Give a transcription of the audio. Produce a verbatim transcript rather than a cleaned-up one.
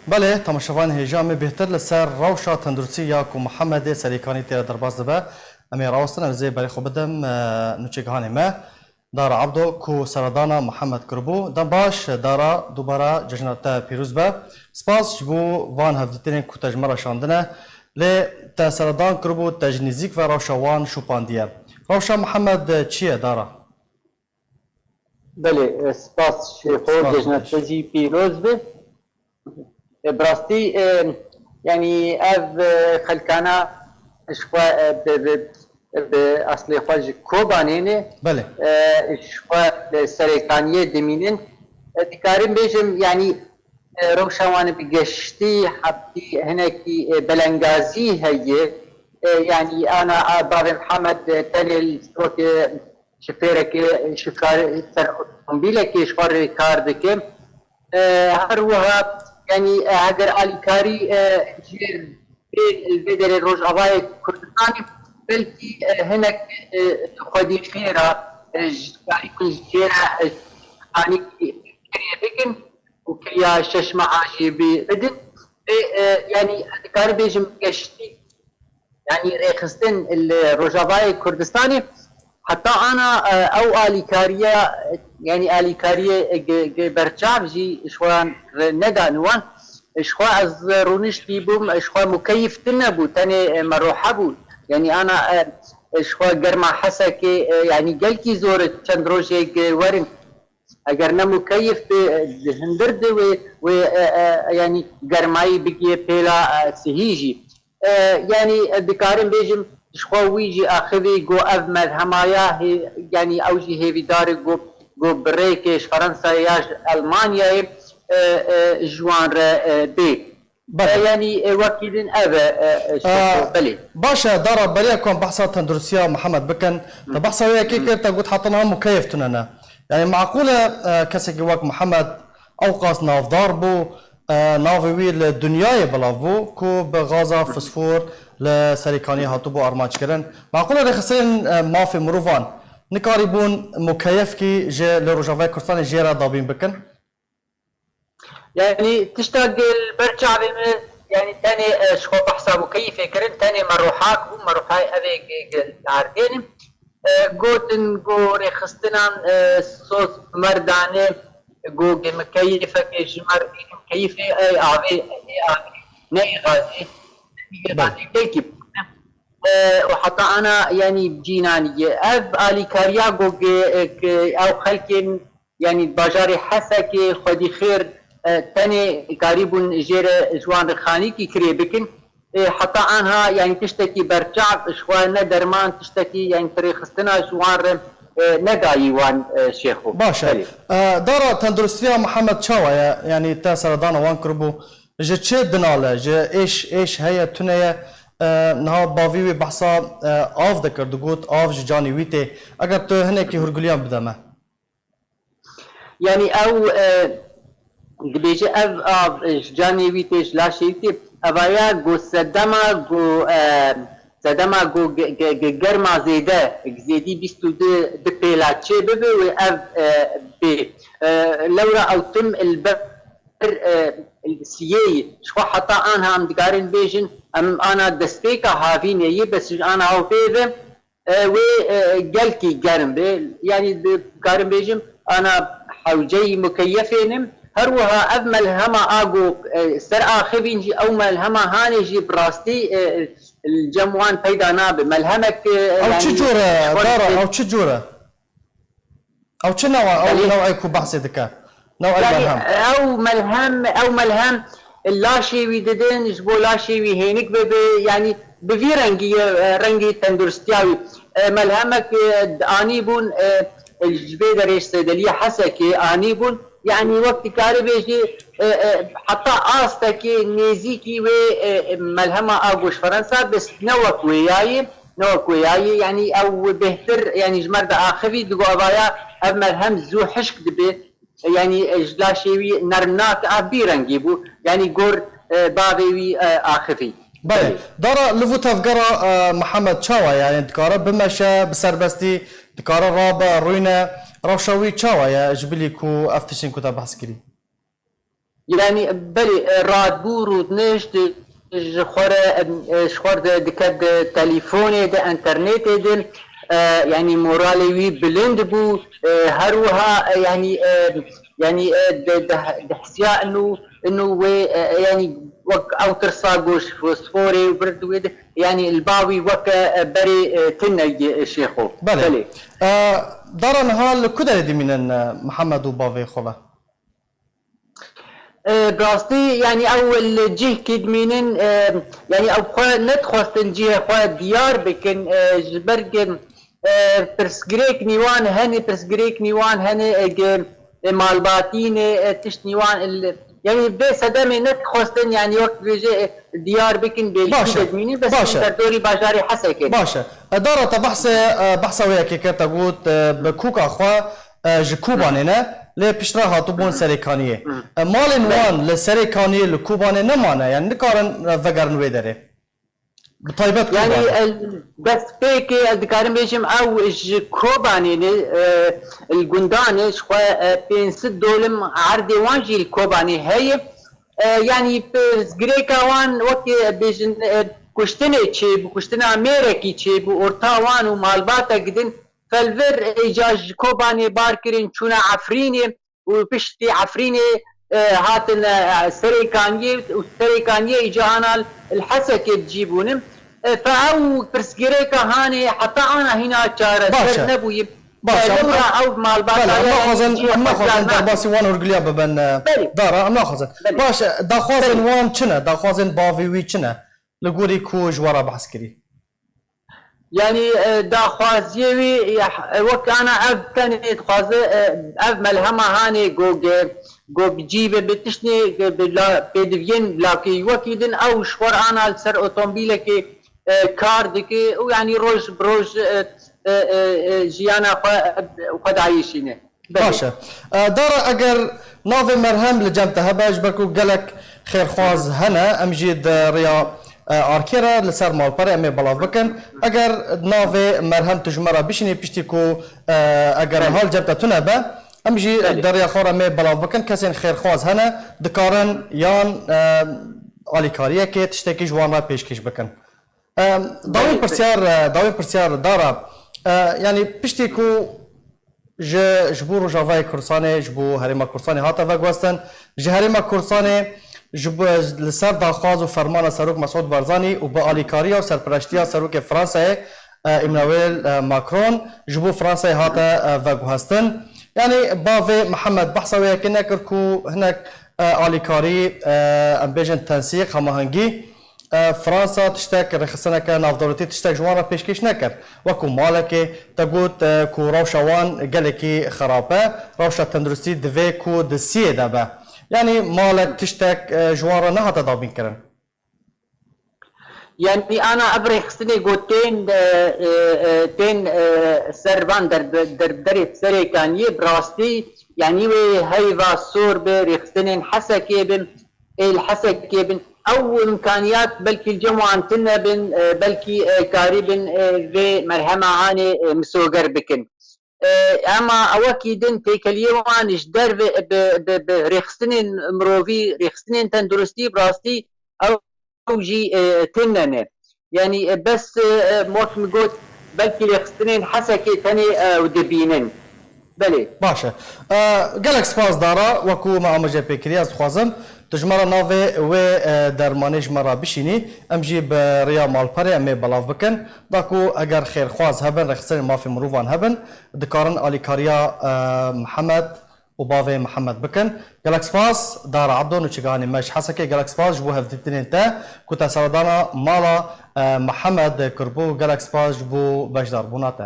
Belê, temaşevanên hêja, em ê bêhtir li ser rewşa tenduristî ya ku Mihemedê Serêkanî tê re derbas dibe, em ê rawestin, ez ê berê xwe bidim, e, nûçegihanê me, Dara Ebdo, ku seredana Mihemed kiribû. Dem baş, Dara, dubara cejna te pîroz be. Spas ji bo van hevdîtinên ku te ji me re şandine. Lê te seredan kiribû, te ji nîzîk ve rewşa wan şopandiye. Rewşa Mihemed çi ye, Dara? Belê, e, spas Şêxo, spas, cejna te jî pîroz be. E, bi rastî, e, yanî ev, e, xelkana ji xwe, e, bi, bi, bi eslê xwe ji Kobanê ne. Belê. E, ji xwe li Serêkaniyê dimînin. E, dikarim bêjim, yanî, e, rewşa wan bi geştî hebtî hinekî, e, belengazî heye. E, yanî ana, a, bavê Mihemed, e, tenê li weke şofêrekê, şofar-, ser otomobîlekê ji xwe re kar dike. E, her wiha, yanî, e, heger alîkarî, e, jê bê, vê derê Rojavayê Kurdistanê, belkî, e, hinek, e, xwedî xêra, e, ji karî ku ji jê re, e, xanîkî kiriye bikin û kiriya şeş meha jî bi-, bidin. Vê, e, yanî, dikarim bêjim geştî yanî rêxistin li Rojavayê Kurdistanê, heta ana, e, ew alîkariya, yanî alîkariyê gi, gi berçav jî ji wan re nedan wan, ji xwe ez rûniştî bûm, ji xwe mukeyif tune bû, tenê, e, merohe bû. Yanî ana, e, ji xwe germa Hesekê, e, yanî gelkî zor e, çend rojek, e, werin. Eger ne mukeyif be, e, di hundir de wê, wê, e, e, yanî germayî bigiye pêla, e, sihî jî. E, yanî, e, dikarim bêjim, ji xwe wî jî axivî got ev melhema ya hê-, yanî ew jî hêvîdar e got, got bi rêkê ji Fransayê ya ji Elmanyayê, e, e, ji wan re, e, bê. Belê. E, yanî, e, wekî din ev e, e, e, Şêxo, belê. Baş e, Dara, beriya ku em behsa tenduristiya Mihemed bikin, te behsa wê yekê kir, te got heta niha mukeyef tune ne. Yanî, meqûl e, e, kesekî wek Mihemed ewqas navdar bû, e, navê wî li dinyayê belav bû, ku bi gaza fosfor li Serêkaniyê hatibû armanckirin. Meqûl e rêxistinên, e, mafê mirovan nikarîbûn mukeyefkî ji li Rojavayê Kurdistanê jê re dabîn bikin? Yanî, tişta gel ber çavê me, yanî, tenê, e, ji xwe behsa mukeyifê kirin, tenê merohak bû, merohayê evê ge-, ge-, ardênim. E, gotin, go rêxistinan, e, sos merdane, go ge mukeyifeke ji mer mukeyifê, ey avê, ey avê, ney gazê, ney gazê, belkî. E, û heta ana, yanî, cînanî ye. Ev alîkariya go ge, e, ke ew xelkên yanî bajarê Hesekê xwedî xêr, e, tenê karîbûn jê re ji wan re xanîkî kirê bikin. E, heta anha, yanî tiştekî berçav ji xwe ne derman, tiştekî, yanî tirêxistina ji wan re, e, nedayî wan, e, Şêxo. Baş e. Belê. E, dara tenduristiya Mihemed çawa ye? Yanî te seredana wan kiribû. Ji çi dinal e? Ji êş, êş heye, tune ye? E, niha bavî wî behsa, e, av dikir, digot av ji canê wî tê. Eger tu hinekî hûrgiliyan bide me. Yanî ew, e, dibêje ev av, e, ji canê wî tê, ji laşê wî tê. Evaya ku sedema ku, e, sedema ku ge-, ge-, ge-, germa zêde, zêdî bîst û du, du pêla çê bibe wê ev, e, bê. E, lewra ew tim li ber, e, siyê ye. Ji xwe heta anha em dikarin bêjin, em ana destpêka havînê ye, bes ji ana ew pê ve, e, wê, e, gelkî germ be. Yanî dikarim bêjim, ana hewceyî mukeyefê nim. Her wiha ev melhema a ku, e, ser axivîn jî, ew melhema hanê jî bi rastî, e, li cem wan peyda nabe. Melhemek, e, Ew çi yanî cor e, ji xwe Dara? Ew çi cor e? Ew çi newa, ew Belê. newê ku behsê dike? Newê Yanî, melhem. ew melhem, ew melhem laşê wî didin, ji bo laşê wî hênik bibe, yanî bi vî rengî ye, e, rengî tenduristiya wî. E, melhemek, e, anîbûn, e, ji vê derê ji Seydeliyê Hesekê anîbûn. Yanî wek dikarî bêjî, e, e, heta astekê nêzîkî wê, e, e, melhema a ku ji Fransa, bes ne wek wê yayê, ne wek wê yayê. Yanî ew bêhtir, yanî ji mer de axivî, digo evaya ev melhem zû hişk dibe. Yanî, e, ji laşê wî nerm nake, a bî rengî bû. Yanî gor, e, bavê wî, e, axivî. Belê. Belê. Dara li vû tevgera, e, Mihemed çawa ye? Yanî dikare bimeşe, bi serbestî, dikare rabe, rûne. Rewşa wî çawa ye ji bilî ku ev tiştên ku te behs kirî? Yanî belê, e, radbû rûdinişt ji xwe re, e, ji xwe re diket di telîfonê de, internetê de, e, yanî moralê wî bilind bû, e, her wiha, e, yanî, e, yanî, e, di, di, dihisiya inu, inu wê, e, yanî wek ew tirsa ku ji fosforê û bird wê de, yanî li ba wî weke, e, berê, e, tune ye, e, Şêxo. Belê. Belê. E, Dara, niha li ku derê dimînin, e, Mihemed û bavê xwe ve? E, bi rastî, yanî ew li cihkî dimînin, e, yanî ew xwe nedixwestin cihê xwe diyar bikin, e, ji ber ku, e, pirsgirêk nîwan hene, pirsgirêk nîwan hene, e, ge, e, malbatî ne, e, tişt nîwan, e, li, yanî vê sedemê nedixwestin, yanî wek dibêje, e, diyar bikin, bêjî Baş e. de dimînin, bes Baş e. li derdorî bajarê Hesekê. Baş e. E, Dara, te behsê, e, behsa wê yekê kir, te got, e, bi kûka xwe, e, ji Kobanê ne, lê piştre hatibûn Serêkaniyê. E, malên Belê. wan li Serêkaniyê, li Kobanê nemane, yanî nikarin, e, vegerin wê derê. Bi taybet Yanî, Kobanê. e, destpêkê ez dikarim bêjim, ew ji Kobanê ne, e, li gundan e, ji xwe, e, pênc sed dolim erdê wan jî li Kobanê heye. E, yanî pirsgirêka wan wekî bêjin, e, kuştinê çêbû, kuştina mêrekî çêbû, orta wan û malbatek din Felvir, e, îca ji Kobanê bar kirin, çûne Efrînê û piştî Efrînê, e, hatin, e, Serêkaniyê û Serêkaniyê îca ana li Hesekê bi cî bûnin. E, fe ew pirsgirêka hanê heta ana hîna çareser Baş e. nebûyî. Baş e. E, lewra ew malbataya Belê, em naxwazin, cihê em xwe naxwazin carna derbasî wan hûrgiliya bibin, e, Belê. Dara, em naxwazin. Belê. Baş e, daxwazên Belê. wan çi ne? Daxwazên bavê wî çi ne? Li gorî ku ji we re behs kirî? Yanî, e, daxwaziyê wî, e, wek ana ev tenê dixwaze, e, ev melhema hanê go ge, go bi cî ve, bi tiştê, e, bi la, pêdiviyên lawkê wekî din, ew ji xwe re ana li ser otomobîlekê, e, kar dike û yanî roj bi roj, e, e, e, e, jiyana xwe, e, xwe dayîşîne. Belê. Baş e. E, Dara, eger navê merhem li cem te hebe, ji ber ku gelek xêrxwaz hene, em jî di riya, e, arkê re li ser malperê em ê belav bikin. Eger navê merhem tu ji me re bişînî, piştî ku, e, eger Belê. niha li cem te tune be, em jî Belê. di riya xwe re em ê belav bikin. Kesên xêrxwaz hene, dikarin yan, e, alîkariyekê, tiştekî ji wan re pêşkêş bikin. Em, dawî Belê, pirsiyar, e, dawî pirsiyar Dara. E, yanî piştî ku ji, ji bo Rojavayê Kurdistanê, ji bo Herêma Kurdistanê hate veguhestin, ji Herêma Kurdistanê ji bo, li ser daxwaz û fermana Serok Mesûd Barzanî û bi alîkariya û serpereştiya Serokê Fransayê, e, Emmanuel, e, Macron, ji bo Fransayê hate, e, veguhestin. Yanî bavê Mihemed behsa wê yekê nekir ku hinek, e, alîkarî, e, em bêjin tensîq, hemahengî, E, Fransa tiştek, rêxistineke navdewletî tiştek ji wan re pêşkêş nekir. Wekû malekê te got, e, ku rewşa wan gelekî xerab e, rewşa tenduristî divê ku di siyê de be. Yanî malek tiştek, e, ji wan re nehate dabînkirin. Yanî ana ev rêxistinê ku tên, e, e, e, tên, e, ser van der-, derderê Serêkaniyê bi rastî, yanî wê heyva sor bi rêxistinên Hesekê bin, ê li Hesekê bin. Ew imkaniyat belkî li cem wan tune bin, e, belkî, e, karîbin, e, vê merhema hanê, e, misoger bikin. E, ema ewekî din têkeliyê wan ji derve bi, bi, bi rêxistinên mirovî, rêxistinên tenduristî bi rastî ew jî, e, tune ne. Yanî, e, bes, e, e, wek min got, belkî rêxistinên Hesekê tenê, e, ew dibînin. Belê. Baş e. E, gelek spas Dara, wekû me amaje pê kiriye, ez dixwazim tu ji me re navê wê, e, dermanê ji me re bişînî, em jî bi riya malperê em ê belav bikin. Da ku eger xêrxwaz hebin, rêxistinên mafê mirovan hebin, dikarin alîkariya, e, Mihemed û bavê Mihemed bikin. Gelek spas Dara Ebdo, nûçegihanê me ji Hesekê, gelek spas ji bo hevdîtinên te ku te seredana mala, e, Mihemed kiribû. Gelek spas ji bo beşdarbûna te.